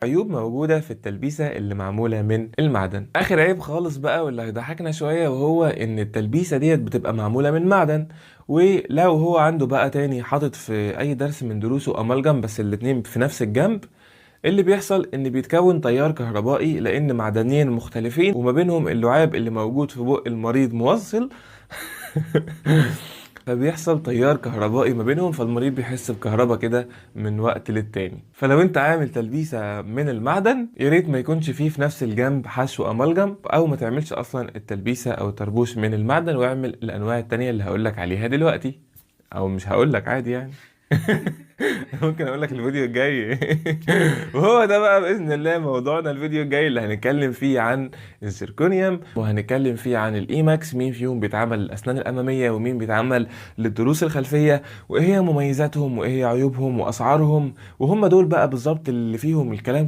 عيوب موجودة في التلبيسة اللي معمولة من المعدن. آخر عيب خالص بقى واللي هيضحكنا شوية، وهو إن التلبيسة ديت بتبقى معمولة من معدن، ولو هو عنده بقى تاني حاطط في أي درس من دروسه أمالجم بس الاتنين في نفس الجنب، اللي بيحصل ان بيتكون تيار كهربائي لان معدنين مختلفين وما بينهم اللعاب اللي موجود في بق المريض موصل فبيحصل تيار كهربائي ما بينهم، فالمريض بيحس بكهرباء كده من وقت للتاني. فلو انت عامل تلبيسة من المعدن يا ريت ما يكونش فيه في نفس الجنب حشو amalgam، او ما تعملش اصلا التلبيسة او الطربوش من المعدن، واعمل الانواع التانية اللي هقولك عليها دلوقتي، او مش هقولك عادي يعني ممكن اقول لك الفيديو الجاي. وهو ده بقى باذن الله موضوعنا الفيديو الجاي اللي هنتكلم فيه عن الزركونيوم، وهنتكلم فيه عن ال Emax، مين فيهم بيتعمل للاسنان الامامية ومين بيتعمل للضروس الخلفية، وايه هي مميزاتهم وايه هي عيوبهم واسعارهم، وهم دول بقى بالظبط اللي فيهم الكلام